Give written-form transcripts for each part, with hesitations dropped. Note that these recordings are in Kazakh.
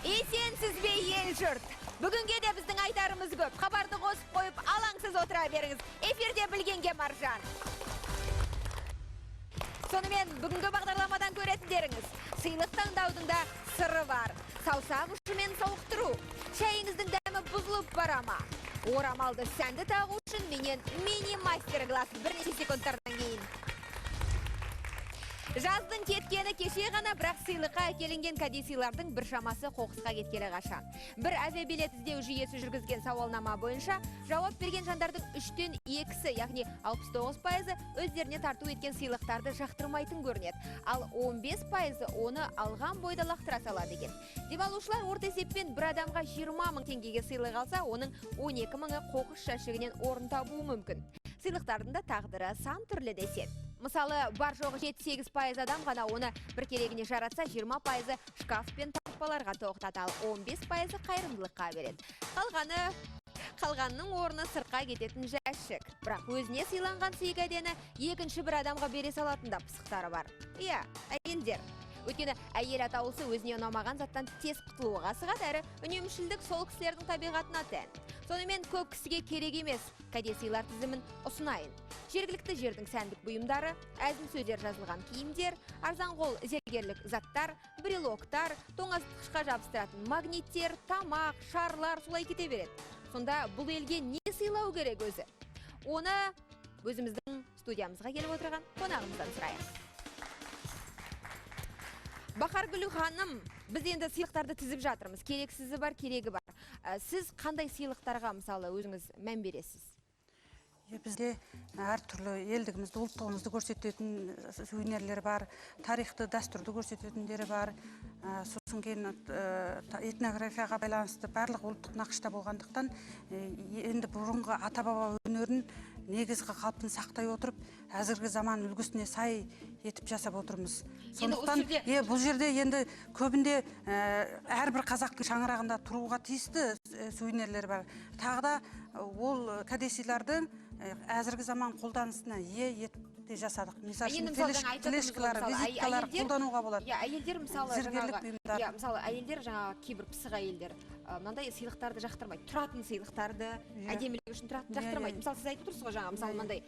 Есенсіз бе, ел жұрт? Бүгінге де біздің айтарымыз көп. Хабарды қосып қойып, алаңсыз отыра беріңіз. Эфирде «Білгенге маржан». Сонымен, бүгінгі бағдарламадан көретіндеріңіз: сыйлық таңдаудың да сыры бар. Саусақ ұшымен сауықтыру. Шайыңыздың дәмі бұзылып бара ма? Орамалды сәнді тағу үшін менен мини мастер класс бірнеше секундтардан кейін. Жаздың кеткені кеше ғана, бірақ сыйлыққа әкелінген кәдесыйлардың біршамасы қоқысқа кеткелі қашан. Бір авиабилет іздеу жүйесі жүргізген сауалнама бойынша жауап берген жандардың үштен екісі, яғни 69%-ы өздеріне тарту еткен сыйлықтарды жақтырмайтын көрінеді. Ал 15%-ы оны алған бойда лақтыра салады екен. Демалушылар орта есеппен бір адамға 20 мың теңгеге сыйлық алса, оның 12 мыңы қоқыс жәшігінен орын табуы мүмкін. Сыйлықтардың да тағдыры сан түрлі деседі. Мысалы, бар жоғы 7-8% адам ғана оны бір керегіне жаратса, 20%-ы шкаф пен тартпаларға тоқтата, ал 15%-ы қайырымдылыққа береді. Қалғанының орны сыртқа кететін жәшік. Бірақ өзіне сыйланған сый кәдені екінші бір адамға бере салатын да пысықтары бар. Иә, әйелдер. Өйткені әйел атаулысы өзіне ұнамаған заттан тез құтылуға асығады, әрі үнемшілдік сол кісілердің табиғатына тән. Сонымен, көп кісіге керек емес кәде сыйлар тізімін ұсынайын. Жергілікті жердің сәндік бұйымдары, әзіл сөздер жазылған киімдер, арзанқол зергерлік заттар, брелоктар, тоңазытқышқа жабыстыратын магниттер, тамақ, шарлар, солай кете береді. Сонда бұл елге не сыйлау керек өзі? Оны өзіміздің студиямызға келіп отырған қонағымыздан сұрайық. Бахаргүл ханым, біз енді сыйлықтарды тізіп жатырмыз. Керексізі бар, керегі бар. Сіз қандай сыйлықтарға, мысалы, өзіңіз мән бересіз? Иә, бізде әртүрлі елдігімізді, ұлттығымызды көрсететін сувенирлер бар, тарихты, дәстүрді көрсететіндері бар. Сосын кейін этнографияға байланысты барлық ұлттық нақышта болғандықтан, енді бұрынғы ата баба өнерін, негізгі қалпын сақтай отырып, әзіргі заман үлгісіне сай етіп жасап отырмыз. Енді осы Сондықтан жерде- е, бұл жерде енді көбінде әрбір қазақтың шаңырағында тұруға тиісті сувенирлер бар. Тағы да ол кәдесыйларды әзіргі заман қолданысына ие етіп те жасадық. Мысалы Енді үшін, мысалы, жаңа айтып отырмыз ғой, флешкалар, мысалы, визиткалар қолдануға болады. Иә, әйелдер, мысалы, Зергерлік жаңағы бұйымдар. Иә, мысалы, әйелдер, жаңағы кейбір пысық әйелдер мынандай сыйлықтарды жақтырмайды. Тұратын сыйлықтарды, әдемілік үшін тұратын жақтырмайды. Мысалы, сіз айтып тұрсыз ғой жаңа, мысалы, мынандай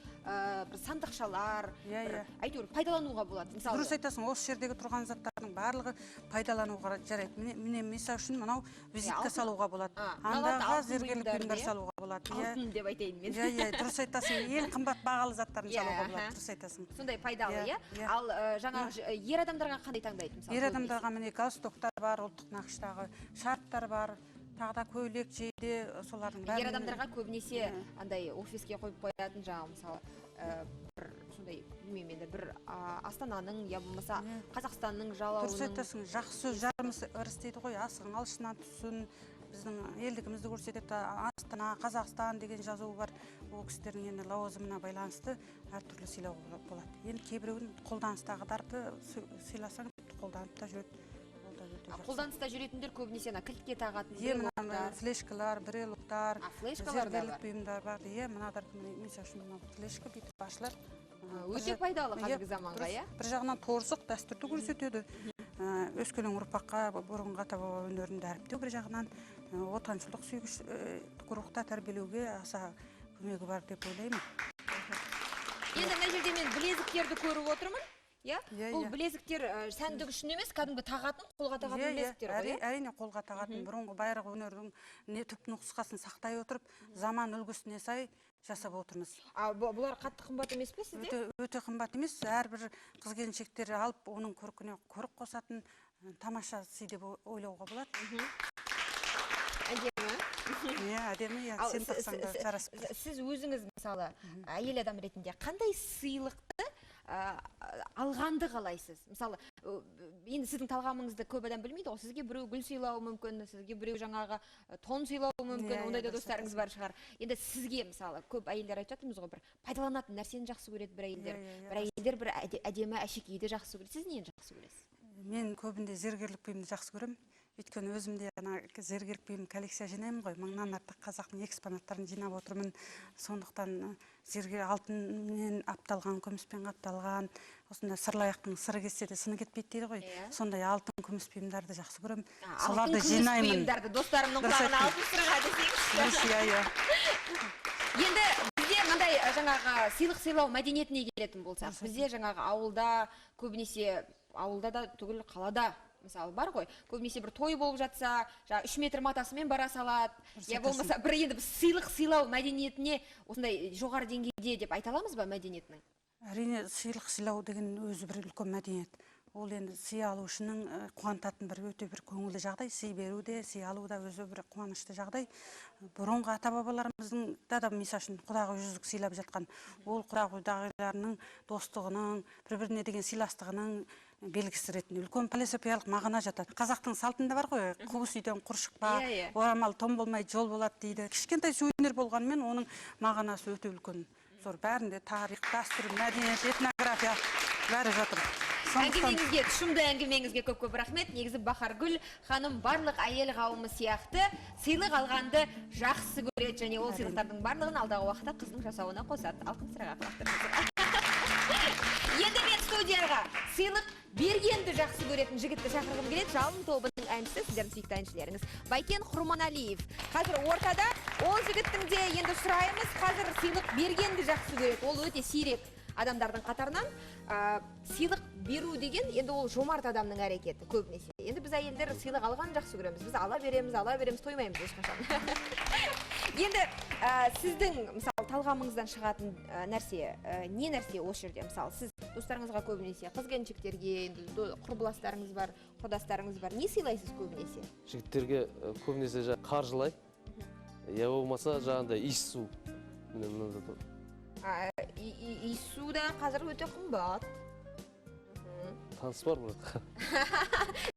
бір сандықшалар, бір әйтеуір пайдалануға болады. Мысалы, Дұрыс айтасың, осы жердегі тұрған заттардың барлығы пайдалануға жарайды. Міне, мысалы үшін, мынау визитка салуға болады. А, мыналар да Андағы алтын зергерлік бұйымдар, бұйымдар иә? салуға болады. Иә. Алтын деп айтайын мен. Иә, дұрыс айтасың. Ең қымбат бағалы заттарын салуға болады. Дұрыс айтасың. Сондай пайдалы, Иә, иә? иә. Ал жаңағы ер адамдарға қандай таңдайды, мысалы, Ер көбінесе? адамдарға, міне, галстуктар бар, ұлттық нақыштағы шарфтар бар, тағы да көйлек, жейде, солардың бәрін. Ер адамдарға көбінесе андай офиске қойып қоятын, жаңағы, мысалы, бір сондай, білмеймін енді, бір Астананың я болмаса Қазақстанның Дұрыс жалауының. айтасың. Жақсы сөз жарым ырыс дейді ғой. Асығың алшынан түссін, біздің елдігімізді көрсетеді. Астана, Қазақстан деген жазуы бар. Ол кісілердің енді лауазымына байланысты әртүрлі сыйлауға болады. Енді кейбіреуін қолданыстағыларды сыйласаң, тіпті қолданып та жүреді. Ол да өте жақсы. Қолданыста жүретіндер көбінесе ана кілтке тағатын Иә, мына брелоктар. Флешкалар, брелоктар, А, флешкалар да зергерлік бар. бұйымдар бар. Иә, мынадар, мысалы үшін, мынау флешка бүйтіп ашылады. Өте пайдалы қазіргі заманға, Дұрыс. иә? Бір жағынан торсық дәстүрді көрсетеді. Өскелең ұрпаққа бұрынғы ата баба өнерін дәріптеу, бір жағынан отаншылдық сүйгіш рухта тәрбиелеуге аса көмегі бар деп ойлаймын. Енді мына жерде мен білезіктерді көріп отырмын. Иә? Иә, Бұл иә. білезіктер сәндік үшін емес, кәдімгі тағатын, қолға тағатын Иә, білезіктер ғой, иә? Әрине, қолға тағатын, бұрынғы байырғы өнердің не түп нұсқасын сақтай отырып, заман үлгісіне сай жасап отырмыз. А бұлар қатты қымбат емес пе сізде? Өте, өте қымбат емес. Әрбір қыз келіншектер алып, оның көркіне көрік қосатын тамаша сый деп ойлауға болады. Әдемі. Иә, әдемі, иә, Ал сен тақсаң да жарасып тұр. Сіз өзіңіз, мысалы, әйел адам ретінде қандай сыйлықты алғанды қалайсыз? Мысалы, енді сіздің талғамыңызды көп адам білмейді ғой. Сізге біреу гүл сыйлауы мүмкін, сізге біреу жаңағы тон сыйлауы мүмкін, ондай да Дұрыс достарыңыз айтасың. бар шығар. Енді сізге, мысалы, көп әйелдер айтып жатырмыз ғой, бір пайдаланатын нәрсені жақсы көреді бір әйелдер, Иә, иә, иә, бір әйелдер бір әдемі әшекейді жақсы көреді. Сіз нені жақсы көресіз? Мен көбінде зергерлік бұйымды жақсы көремін. Өйткені өзім де ана зергерлік бұйым коллекция жинаймын ғой, 1000-нан артық қазақтың экспонаттарын жинап отырмын. Сондықтан зергер алтынмен апталған, күміспен қапталған, осындай сырлаяқтың сыры кетсе де сыны кетпейді дейді ғой. Сондай алтын күміс бұйымдарды жақсы көремін. Соларды Алтын күміс жинаймын. бұйымдарды, достарымның Дұрыс құлағына айттың. алтын сырға десеңізші. Дұрыс, иә, иә. Енді бізде мындай жаңағы сыйлық сыйлау мәдениетіне келетін болсақ, Дұрыс бізде жаңағы ауылда көбінесе, ауылда да түгіл қалада мысалы бар ғой, көбінесе бір той болып жатса, жаңа 3 метр матасымен бара салады. Дұрыс Я айтасың. болмаса бір енді біз сыйлық сыйлау мәдениетіне осындай жоғары деңгейде деп айта аламыз ба мәдениетінің? Әрине, сыйлық сыйлау деген өзі бір үлкен мәдениет. Ол енді сый алушының қуантатын бір өте бір көңілді жағдай. Сый беру де, сый алу да өзі бір қуанышты жағдай. Бұрынғы ата-бабаларымыздың да мысал үшін құдағи жүзік сыйлап жатқан. Ол құдағи-құдағиларының достығының, бір-біріне деген сыйластығының белгісі ретінде үлкен философиялық мағына жатады. Қазақтың салтында бар ғой, қуыс үйден құр шықпа, орамал тон болмай жол болады дейді. Кішкентай сувенир болғанымен оның мағынасы өте үлкен. Зор, бәрінде тарих, дәстүр, мәдениет, этнография бәрі жатыр. Сондықтан Әңгімеңізге, тұшымды әңгімеңізге көп-көп рахмет. Негізі Бахаргүл ханым барлық әйел қауымы сияқты сыйлық алғанды жақсы көреді және ол сыйлықтардың барлығын алдағы уақытта қыздың жасауына қосады. Алтын сырға құлақтырыңыз. Енді мен студияға сыйлық бергенді жақсы көретін жігітті шақырғым келеді. Жалын тобының әншісі, сіздердің сүйікті әншілеріңіз Байкен Құрманалиев. Қазір ортада ол жігіттің де енді сұраймыз, қазір сыйлық бергенді жақсы көреді. Ол өте сирек адамдардың қатарынан. Сыйлық беру деген енді ол жомарт адамның әрекеті көбінесе. Енді біз әйелдер сыйлық алғанды жақсы көреміз. Біз ала береміз, ала береміз, тоймаймыз ешқашан. Енді, сіздің мысалы талғамыңыздан шығатын, нәрсе, не нәрсе осы жерде? Мысалы, сіз достарыңызға көбінесе, қыз келіншектерге, енді құрбыластарыңыз бар, құрдастарыңыз бар, не сыйлайсыз көбінесе? Жігіттерге, көбінесе қаржылай, я болмаса жаңағыдай иіс су. Міне, мына зат. Иіс су да қазір өте қымбат. Таныс бар бірақ.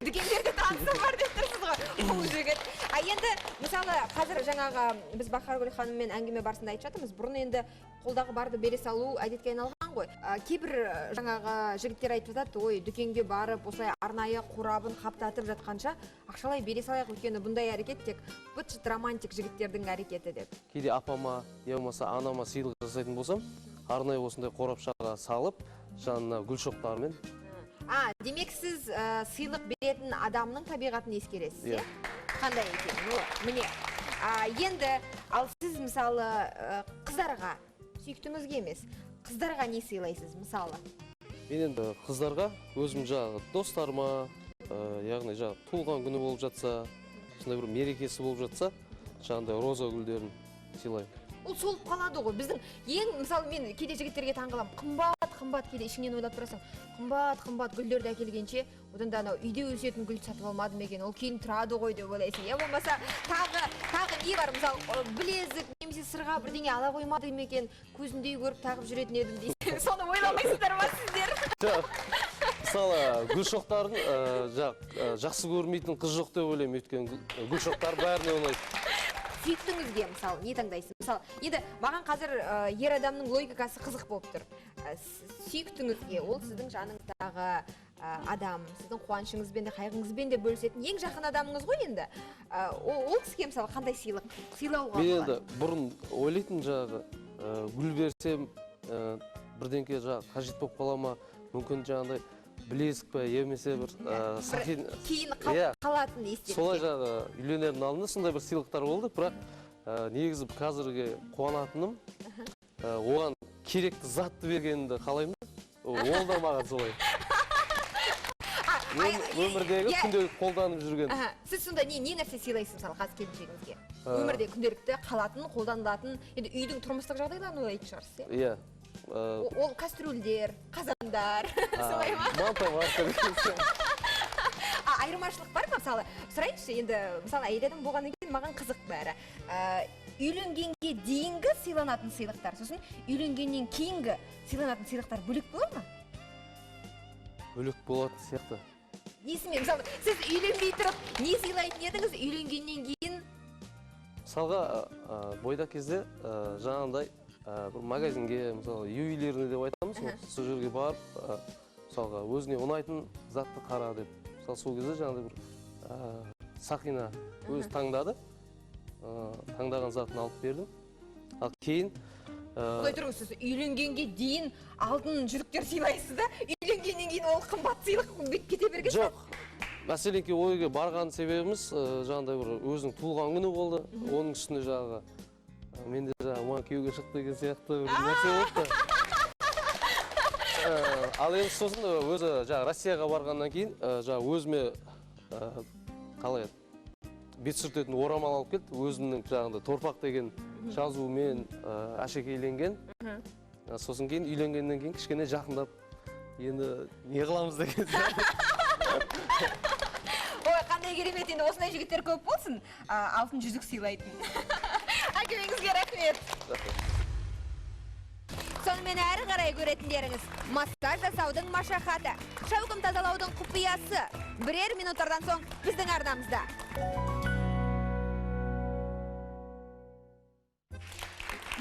Дүкендерде танысы бар деп тұрсыз ғой, бұл жігіт. А енді, мысалы, қазір жаңағы біз Бахаргүл ханыммен әңгіме барысында айтып жатырмыз, бұрын енді қолдағы барды бере салу әдетке айналған ғой. Кейбір жаңағы жігіттер айтып жатады, ой, дүкенге барып, осылай арнайы қорабын қаптатып жатқанша ақшалай бере салайық, өйткені бұндай әрекет тек быт-шыт романтик жігіттердің әрекеті деп. Кейде апама, я болмаса анама сыйлық жасайтын болсам, арнайы осындай қорапшаға салып, жанына гүл шоқтарымен. Демек сіз, сыйлық беретін адамның табиғатын ескересіз, Иә. иә? Қандай екенін, о, міне. Енді, ал сіз, мысалы, қыздарға, сүйіктіңізге емес, қыздарға не сыйлайсыз, мысалы? Мен енді қыздарға өзім жаңағы достарыма, яғни жаңағы туылған күні болып жатса, сондай бір мерекесі болып жатса, жаңағындай роза гүлдерін сыйлаймын. Ол солып қалады ғой. Біздің ең, мысалы, мен кейде жігіттерге таңғаламын. Қымбат, қымбат, кейде ішіңнен ойлап тұрасың. Қымбат, қымбат гүлдерді әкелгенше, одан да анау үйде өсетін гүлді сатып алмадым екен, ол кейін тұрады ғой деп ойлайсың. Я болмаса тағы не бар, мысалы, білезік немесе сырға бірдеңе ала қоймадым екен, көзіндей көріп тағып жүретін едім дейсің. Соны ойламайсыздар ма сіздер? Жоқ. Мысалы, гүл шоқтарын, жақсы көрмейтін қыз жоқ деп ойлаймын, өйткені гүл шоқтары бәріне ұнайды. Сүйіктіңізге, мысалы, не таңдайсыз? Мысалы, енді маған қазір, ер адамның логикасы қызық болып тұр. Сүйіктіңізге, ол сіздің жаныңыздағы, адам, сіздің қуанышыңызбен де, қайғыңызбен де бөлісетін ең жақын адамыңыз ғой енді. Ол кісіге, мысалы, қандай сыйлық сыйлауға Мен болады? енді бұрын ойлайтын жаңағы, гүл берсем, бірдеңке жаңағы қажет болып қала ма, мүмкін жаңағыдай білезік пе, немесе бір, Бір сақин кейін Иә. қалатын естелікке. Солай жаңағы үйленердің алдында сондай бір сыйлықтар болды, бірақ, негізі қазіргі қуанатыным, оған керекті затты бергенімді қалаймын. Ол да маған солай. Өмірдегі күнделік қолданып жүрген. Сіз сонда не нәрсе сыйлайсыз, мысалы, қазір келіншегіңізге? Өмірде күнделікті қалатын, қолданылатын, енді үйдің тұрмыстық жағдайларын ойлайтын шығарсыз, иә? Иә. Ол кастрюльдер, қазандар, солай ма? Мантоварка деген сияқты. Айырмашылық бар ма, мысалы? Сұрайыншы, енді, мысалы, әйел адам болғаннан кейін маған қызық бәрі. Үйленгенге дейінгі сыйланатын сыйлықтар, сосын үйленгеннен кейінгі сыйланатын сыйлықтар бөлек бола ма? Бөлек болатын сияқты. Несімен? Мысалы, сіз үйленбей тұрып не сыйлайтын едіңіз, үйленгеннен кейін? Мысалға, бойдақ кезде, жаңағындай, бір магазинге, мысалы, ювелирный деп айтамыз ғой, сол жерге барып, мысалға, өзіне ұнайтын затты қара деп. Мысалы, сол кезде жаңағыдай бір, Сақина өзі таңдады. Таңдаған затын алып бердім. Ал кейін Құдай тұрыңыз, сіз үйленгенге дейін алтын жүзіктер сыйлайсыз да, үйленгеннен кейін ол қымбат сыйлық бүйтіп кете берген. Жоқ, мәселенки ойға барған себебіміз жаңағыдай бір өзінің туылған күні болды. Оның үстіне жаңағы мен де жаңағы маған күйеуге шықты деген сияқты бір нәрсе болды. Ал енді сосын өзі жаңағы Россияға барғаннан кейін жаңағы өзіме қалай еді, бет сүртетін орамал алып келді. Өзімнің жаңағыдай торпақ деген жазуымен әшекейленген. Сосын кейін үйленгеннен кейін кішкене жақындап енді не қыламыз деген сияқты. Ой, қандай керемет, енді осындай жігіттер көп болсын, алтын жүзік сыйлайтын. Әңгімеңізге рахмет. Сонымен әрі қарай көретіндеріңіз массаж жасаудың машақаты, шәугім тазалаудың құпиясы. Бірер минуттардан соң біздің арнамызда.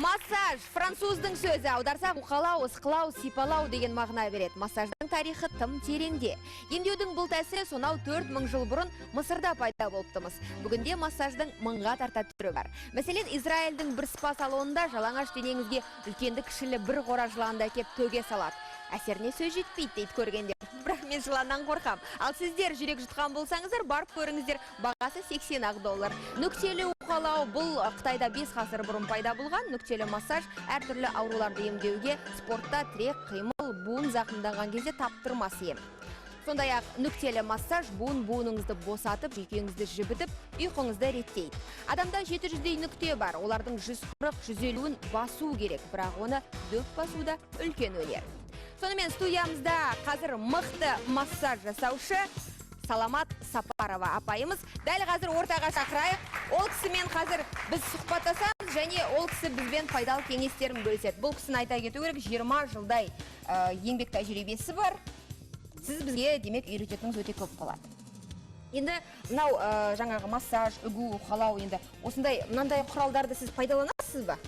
Массаж француздың сөзі, аударсақ уқалау, ысқылау, сипалау деген мағына береді. Массаждың тарихы тым тереңде. Емдеудің бұл тәсілі сонау 4000 жыл бұрын Мысырда пайда болыптымыз. Бүгінде массаждың мыңға тарта түрі бар. Мәселен, Израильдің бір спа салонында жалаңаш денеңізге үлкенді кішілі бір қора жыланды әкеп төге салады. Әсеріне сөз жетпейді дейді көргендер. Бірақ мен жыланнан қорқам. Ал сіздер жүрек жұтқан болсаңыздар, барып көріңіздер. Бағасы 80 доллар. Нүктелі уқалау бұл Қытайда 5 ғасыр бұрын пайда болған. Нүктелі массаж әртүрлі ауруларды емдеуге, спортта тірек, қимыл, буын зақымданған кезде таптырмас ем. Сондай-ақ нүктелі массаж буын-буыныңызды босатып, жүйкеңізді жібітіп, ұйқыңызды реттейді. Адамда 700-дей нүкте бар. Олардың 140-150-ін басу керек, бірақ оны дөп басу да үлкен өнер. Сонымен студиямызда қазір мықты массаж жасаушы Саламат Сапарова апайымыз. Дәл қазір ортаға шақырайық. Ол кісімен қазір біз сұхбаттасамыз және ол кісі бізбен пайдалы кеңестерін бөліседі. Бұл кісіні айта кету керек, 20 жылдай еңбек тәжірибесі бар. Сіз бізге демек үйрететініңіз өте көп болады. Енді мынау жаңағы массаж, үгу, уқалау, енді осындай мынандай құралдарды сіз пайдаланасыз ба?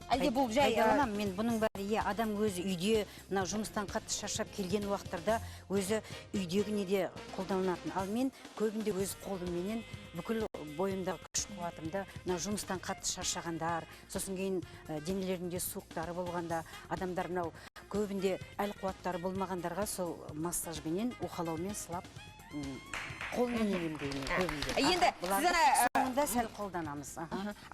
Әлде бұл жай, Пайдаланамын мен бұның бәрі, иә, адам өзі үйде, мына жұмыстан қатты шаршап келген уақыттарда өзі үйдегі неде қолданылатын. Ал мен көбінде өз қолымменен бүкіл бойымдағы күш қуатымды мына жұмыстан қатты шаршағандар, сосын кейін денелерінде суықтары болғанда, адамдар мынау көбінде әл қуаттары болмағандарға сол массажбенен, уқалаумен сылап, қолмен емдеймін көбінде. Енді Бұларды сіз ана, соңында сәл қолданамыз.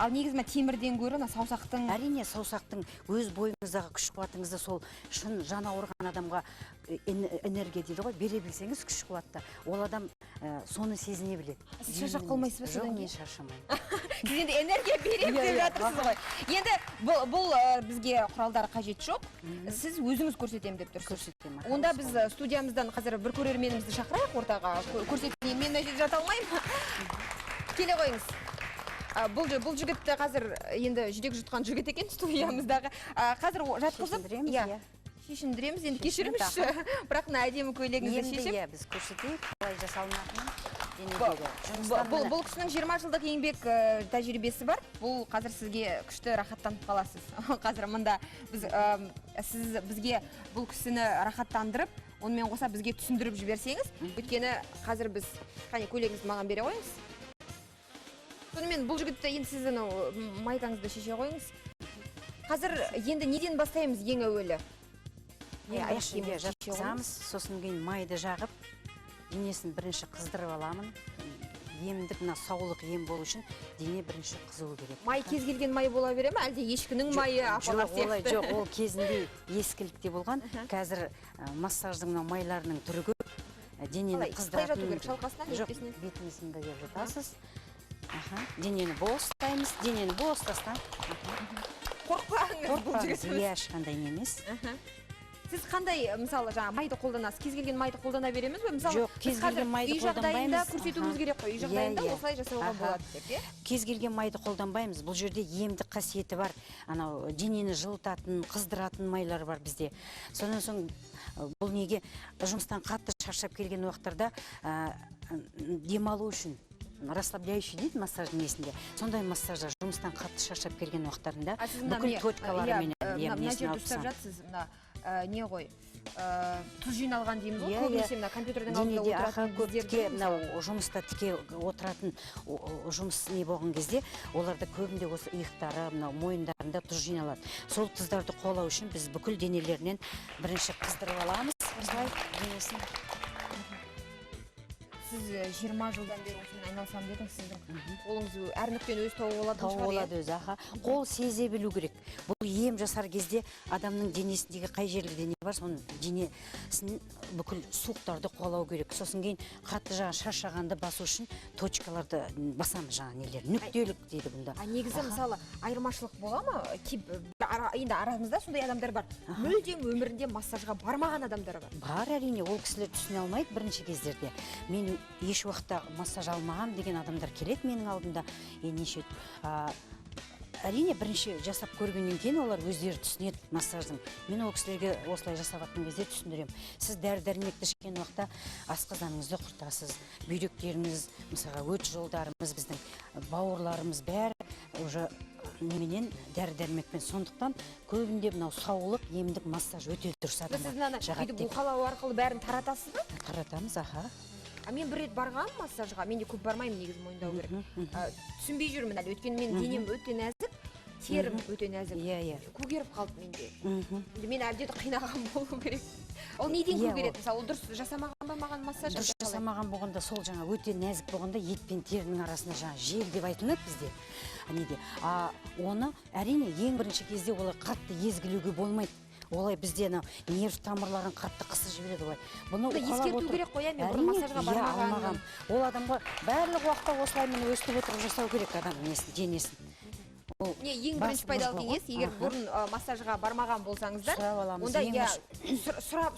Ал негізі мына темірден гөрі мына саусақтың Әрине, саусақтың өз бойыңыздағы күш қуатыңызды сол шын жан ауырған адамға энергия дейді ғой, бере білсеңіз күш қуатты. Ол адам соны сезіне біледі. Сіз шаршап қалмайсыз ба Жоқ, содан мен кейін? шаршамаймын. Сіз енді энергия беремін Иә, деп иә. жатырсыз ғой. Енді бұл бізге құралдар қажет жоқ. Сіз өзіңіз көрсетемін деп тұрсыз. Көрсетемін, аха, Онда өз біз қолыммен. студиямыздан қазір бір көрерменімізді шақырайық ортаға. Көрсетейін. Мен мына жерде жата алмаймын. Келе қойыңыз. Бұл жігітті қазір енді жүрек жұтқан жігіт екен студиямыздағы. Қазір жатқызып, Шешіндіреміз, иә. иә. Шешіндіреміз, енді Шешіндіріп кешіріңізші. Бірақ мына әдемі көйлегіңізді Емді, шешіп. иә, біз көрсетейік, қалай жасалынатынын денедегі. Жұмыстан міне. Бұл кісінің 20 жылдық еңбек тәжірибесі бар. Бұл қазір сізге күшті рахаттанып қаласыз. Қазір мында сіз бізге бұл кісіні рахаттандырып, онымен қоса бізге түсіндіріп жіберсеңіз, өйткені қазір біз, қане, көйлегіңізді маған бере қойыңыз. Сонымен бұл жігітті енді сіз анау майкаңызды шеше қойыңыз. Қазір енді неден бастаймыз ең әуелі? Ең Аяқ бірінші киімді шеше қойыңыз. жатқызамыз, сосын кейін майды жағып, денесін бірінші қыздырып аламын. Емдік мына саулық ем болу үшін дене бірінші қызуы керек. Май кез келген май бола бере ме, әлде ешкінің Жоқ, майы апалар жоқ, олай сияқты? жоқ, ол кезінде ескілікте болған. Қазір массаждың мынау майларының түрі көп. Денені Қалай, қалай жату қыздыратын керек? Шалқасынан, Жоқ, өкпесінен? бетіңізді беріп жатасыз. Денені бос ұстаймыз, денені бос тастап. Қорықпаңыз, бұл Қорықпаңыз, жігітіміз. иә, ешқандай не емес. Сіз қандай, мысалы, жаңа майды қолданасыз? Кез келген майды қолдана береміз бе? Мысалы, Жоқ, кез біз қазір келген майды үй жағдайында қолданбаймыз. көрсетуіміз керек қой. Үй жағдайында осылай жасауға болады деп, иә? Кез келген майды қолданбаймыз. Бұл жерде емдік қасиеті бар. Анау денені жылытатын, қыздыратын майлар бар бізде. Содан соң бұл неге жұмыстан қатты шаршап келген уақыттарда демалу үшін расслабляющий дейді массаждың несінде. Сондай массажда жұмыстан қатты шаршап келген уақыттарында А сіз мына бүкіл міне, точкаларымен иә, иә, мына несін жерді алып ұстап тастаған. жатсыз, мына не ғой, тұз жиналған дейміз ғой, Иә, көбінесе мына компьютердің алдында Денеде, аха, отыратын көп тіке біздерде. Мынау жұмыста тіке отыратын жұмыс не болған кезде оларда көбінде осы иықтары, мынау мойындарында тұз жиналады. Сол тұздарды қуалау үшін біз бүкіл денелерінен бірінші қыздырып аламыз осылай денесін. Сіз 20 жылдан бері осымен айналысамын дедіңіз. Сіздің қолыңыз әр нүктені өзі тауып алатын Тауып шығар, иә? алады өзі, аха. Қол сезе білу керек. Бұл ем жасар кезде адамның денесіндегі қай жерлерде не бар, соның денесін бүкіл суықтарды қуалау керек. Сосын кейін қатты жаңа шаршағанды басу үшін точкаларды басамыз, жаңа нелер, нүктелік дейді бұнда. А негізі, мысалы, айырмашылық бола ма? Енді арамызда сондай адамдар бар, мүлдем өмірінде массажға бармаған адамдар бар. Бар, әрине. Ол кісілер түсіне алмайды бірінші кездерде. Мен еш уақытта массаж алмағам деген адамдар келеді менің алдымда. Неше әрине, бірінші жасап көргеннен кейін олар өздері түсінеді массаждың. Мен ол кісілерге осылай жасап жатқан кезде түсіндіремін: сіз дәрі дәрмекті ішкен уақытта асқазаныңызды құртасыз, бүйректеріңіз, мысалға, өт жолдарымыз, біздің бауырларымыз, бәрі уже неменен, дәрі дәрмекпен. Сондықтан көбінде мынау саулық емдік массаж өте дұрыс Сіз адамға мынаны жағады бүйтіп деп. уқалау арқылы бәрін таратасыз ба? Таратамыз, аха. А мен бір рет барғанмын массажға. Мен де көп бармаймын негізі, мойындау керек. Түсінбей жүрмін әлі, өйткені менің денем өте нәзік, терім өте нәзік. иә иә Көгеріп қалды менде. Енді мен әбден қинаған болу керек. Ол неден Иә, көгереді, мысалы? Ол дұрыс жасамаған ба маған массаж, Дұрыс әлде қалай? жасамаған болғанда, сол жаңа өте нәзік болғанда, ет пен терінің арасында жаңа жел деп айтылады бізде неде. А оны, әрине, ең бірінші кезде олай қатты езгілеуге болмайды. Олай бізде анау нерв тамырларын қатты қысып жібереді олай. Бұны Онда уқалап ескерту отырып- керек қой, иә, мен бұрын Әрине, массажға иә, бармағанмын. алмаған. Ол адамға барлық уақытта осылай, міне, өстіп отырып жасау керек адамның несін, денесін. Ол Не, ең бас бірінші пайдалы мозг ғой. кеңес: егер бұрын массажға бармаған болсаңыздар, Сұрап аламыз, онда ең иә,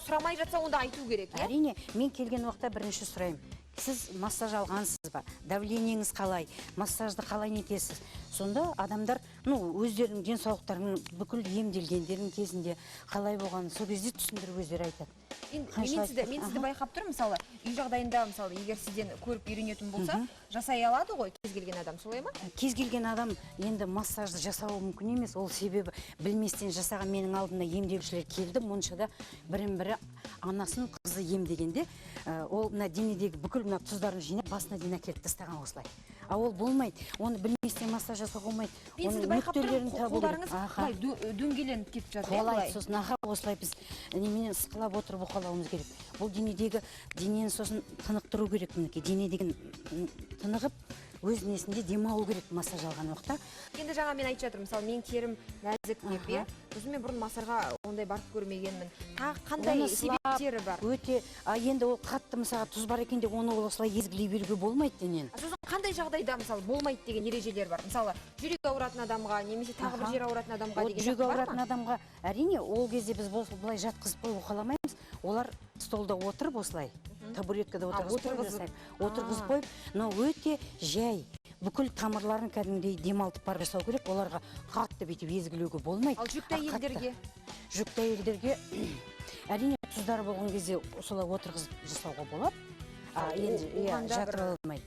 сұрамай жатса, онда айту керек, иә. Әрине, мен келген уақытта бірінші сұраймын: сіз массаж алғансыз ба, давлениеңіз қалай, массажды қалай нетесіз? Сонда адамдар, ну, өздерінің денсаулықтарының бүкіл емделгендерінің кезінде қалай болғанын сол кезде түсіндіріп өздері айтады. Енді Қанша мен сізді айттық? мен сізді байқап тұрмын. Мысалы, үй жағдайында, мысалы, егер сізден көріп үйренетін болса, жасай алады ғой кез келген адам, солай ма? Кез келген адам енді массажды жасауы мүмкін емес. Ол себебі білместен жасаған. Менің алдымда емделушілер келді моншада, бірін бірі анасын қызы емдегенде, ол мына денедегі бүкіл мына тұздарын жинап, басына дейін әкеліп тастаған осылай. А ол болмайды, оны білместен массаж жасауға болмайды. Мен Оның сізді байқап тұрмын, нүктелерін табу керек. қолдарыңыз Аха. былай дөңгеленіп кетіп жатыр, иә, Қуалайды былай. сосын, аха, осылай біз неменен ысқылап отырып уқалауымыз керек. Бұл денедегі денені сосын тынықтыру керек. Мінекей, дене деген тынығып, өз несінде демалу керек массаж алған уақытта. Енді жаңа мен айтып жатырмын, мысалы, мен терім нәзік деп, иә. Сосын мен бұрын массажға ондай барып көрмегенмін. Тағы қандай Оны сылап, себептері бар? Өте, а енді ол қатты, мысалға, тұз бар екен деп, оны ол осылай езгілей беруге болмайды денені. А сосын қандай жағдайда, мысалы, болмайды деген ережелер бар? Мысалы, жүрегі ауыратын адамға немесе тағы бір жері ауыратын адамға Вот деген жүрегі сияқты бар ауыратын ма? адамға, әрине, ол кезде біз былай жатқызып қойып уқаламаймыз. Олар столда отырып, осылай табуреткада отырғызып қойып Отырғызып. жасаймын. Отырғызып қойып, но өте жай, бүкіл тамырларын кәдімгідей демалтып барып жасау керек. Оларға қатты бүйтіп езгілеуге болмайды. Ал жүкті А қатты. әйелдерге? Жүкті әйелдерге, әрине, тұздары болған кезде солай отырғызып жасауға болады. А, енді иә, оған да бір жатырып алмайды.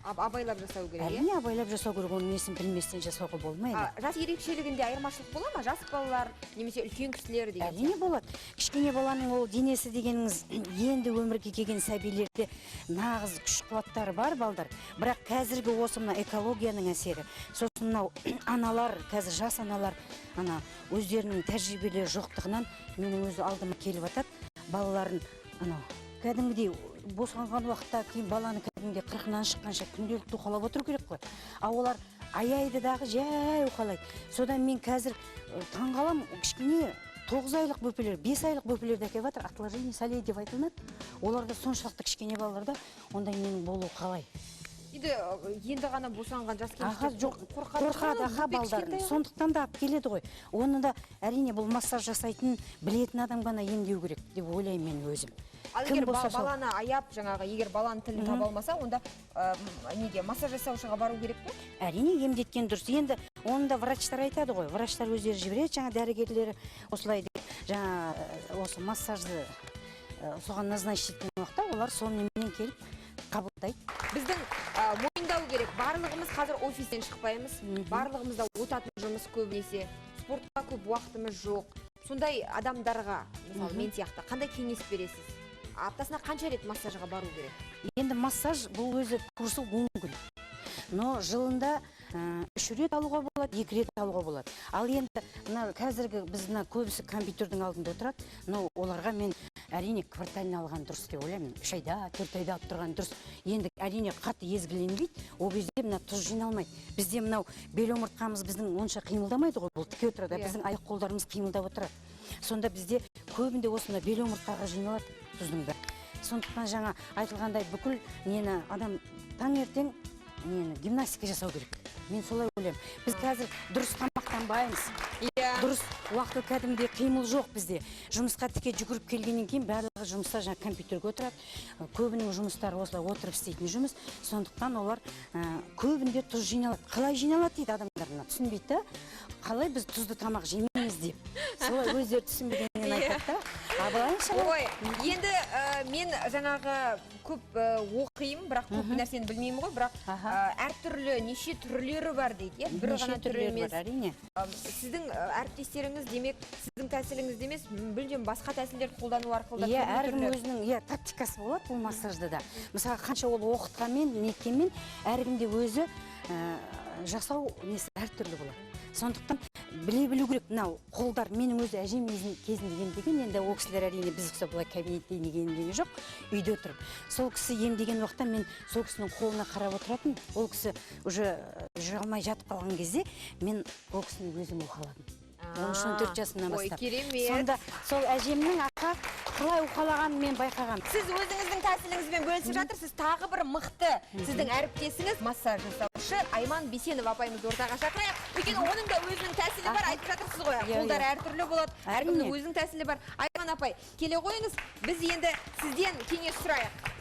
Абайлап жасау керек, иә? Әрине, абайлап жасау керек, оның несін білместен жасауға болмайды. А, жас ерекшелігінде айырмашылық бола ма? Жас балалар немесе үлкен кісілер деген? Әрине, болады. Кішкене баланың ол денесі дегеніңіз, енді өмірге келген сәбилерде нағыз күш қуаттары бар балдар. Бірақ қазіргі осы мына экологияның әсері, сосын мынау аналар, қазір жас аналар ана өздерінің тәжірибелері жоқтығынан менің өзі алдыма келіп жатады. Балаларын анау кәдімгідей босанған уақытта кейін баланы кәдімгідей қырқынан шыққанша күнделікті уқалап отыру керек қой. А олар аяйды дағы жай уқалайды. Содан мен қазір таңғаламын, кішкене 9 айлық бөпелер, 5 айлық бөпелерді әкеліп жатыр, отложение солей деп айтылынады. Оларда соншалықты кішкене балаларда ондай ненің болуы қалай? Енді ғана босанған жас Аха, келіншектер жоқ, қорқады қорқады, шығар, аха, бөпе балдарын. кішкентай ғой. Сондықтан да алып келеді ғой. Оны да, әрине, бұл массаж жасайтын білетін адам ғана емдеу керек деп ойлаймын мен өзім. Ал Кім егер болса сол. баланы аяп, жаңағы, егер баланың тілін таба алмаса, онда неге массаж жасаушыға бару керек пе? Әрине, емдеткен дұрыс. Енді оны да врачтар айтады ғой, врачтар өздері жібереді жаңа дәрігерлері осылай деп, жаңа осы массажды соған назначить еткен уақытта олар сол неменен келіп қабылдайды. Біздің мойындау керек, барлығымыз қазір офистен шықпаймыз, барлығымызда отатын жұмыс көбінесе, спортқа көп уақытымыз жоқ. Сондай адамдарға, мысалы, мен сияқты, қандай кеңес бересіз? Аптасына қанша рет массажға бару керек? Енді массаж бұл өзі курсы 10 күн, но жылында үш рет алуға болады, екі рет алуға болады. Ал енді мына қазіргі біз, мына көбісі компьютердің алдында отырады, но оларға мен, әрине, квартально алған дұрыс деп ойлаймын. 3 айда, 4 айда алып тұрған дұрыс. Енді, әрине, қатты езгіленбейді, ол кезде мына тұз жиналмайды. Бізде мынау бел омыртқамыз біздің онша қимылдамайды ғой, бұл тіке отырады. Біздің аяқ қолдарымыз қимылдап отырады. Сонда бізде көбінде осы мына бел омыртқаға жиналады тұздың бәрі. Сондықтан жаңа айтылғандай, бүкіл нені адам таңертең нені гимнастика жасау керек, мен солай ойлаймын. Біз қазір дұрыс тамақтанбаймыз, дұрыс уақыты, кәдімгідей қимыл жоқ бізде. Жұмысқа тіке жүгіріп келгеннен кейін барлығы жұмыста жаңа компьютерге отырады. Көбінің жұмыстары осылай отырып істейтін жұмыс. Сондықтан олар көбінде тұз жиналады. Қалай жиналады дейді адамдар, мына түсінбейді да, қалай біз тұзды тамақ жемейміз деп, солай өздері түсінбегеннен айтады да. А былайынша Ой, енді мен жаңағы көп оқимын, бірақ көп нәрсені білмеймін ғой, бірақ әртүрлі неше түрлері бар дейді, иә, бір Неше ғана түрі түрлері емес. бар, әрине. Сіздің әріптестеріңіз, демек, сіздің тәсіліңізді емес, мүлдем басқа тәсілдерді қолдану арқылы да Иә, түрлі әркім түрлі. өзінің, иә, тактикасы болады бұл массажда да. Мысалы, қанша ол оқытқанмен, неткенмен, әркімде өзі жасау несі әртүрлі болады. Сондықтан біле білу керек. Мынау қолдар, менің өзі әжем кезінде емдеген. Енді ол кісілер, әрине, біз ұқсап былай кабинетте емдеген жоқ, үйде отырып. Сол кісі емдеген уақытта мен сол кісінің қолына қарап отыратын. Ол кісі уже жүре алмай жатып қалған кезде мен ол кісіні өзім уқаладым, 13-14 жасымнан Ой, бастап. керемет. Сонда сол әжемнің ақа қалай уқалағанын мен байқағанмын. Сіз өзіңіздің тәсіліңізбен бөлісіп жатырсыз. Тағы бір мықты сіздің әріптесіңіз, массаж жасаушы Айман Бейсенова апайымызды ортаға шақырайық. Өйткені оның да өзінің тәсілі бар, айтып жатырсыз ғой. Иә, Қолдары иә. әртүрлі болады. Әркімнің өзінің тәсілі бар. Айман апай, келе қойыңыз. Біз енді сізден кеңес сұрайық.